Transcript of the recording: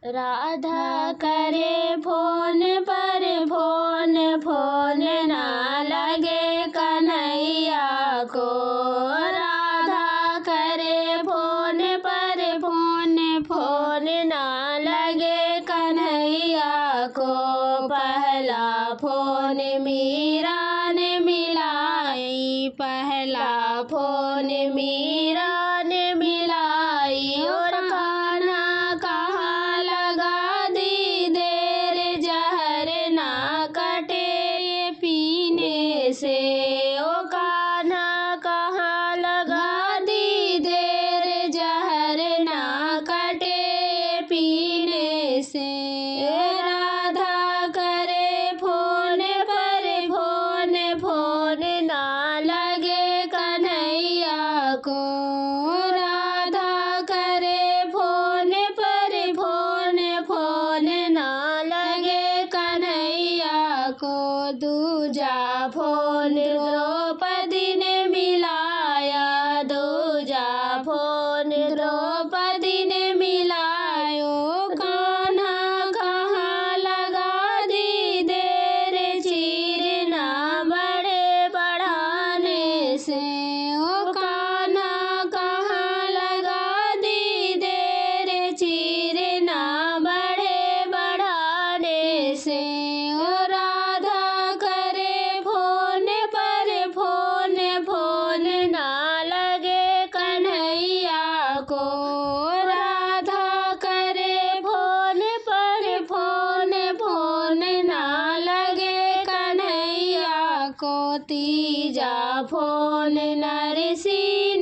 राधा करे फोन पर phone, phone ना लगे कन्हैया को। राधा करे फोन पर फोन, फोन ना लगे कन्हैया को। पहला फोन मीरा ने मिलाई, पहला फोन मीरा ने मिलाई। और कान्हा कहाँ लगा दी देर, जहर ना कटे पीने से। ओ कान्हा कहाँ लगा दी देर, जहर ना कटे पीने से। राधा करे फोन पर फोन, फोन ना लगे कन्हैया को। राधा करे फोन पर फोन, फोन ना लगे कन्हैया को। दूजा फोन द्रौपदी ने मिलाया, दूजा फोन द्रौपदी ने मिलायो। कान्हा कहाँ लगा दी देर, चीर ना बड़े बढ़ाने से। ओ कान्हा कहाँ लगा दी देर, चीर ना बड़े बढ़ाने से। ओ राधा करे फोन पर फोन, फोन ना लगे कन्हैया को। राधा करे फोन पर फोन, फोन ना लगे कन्हैया को। तीजा फोन नरसी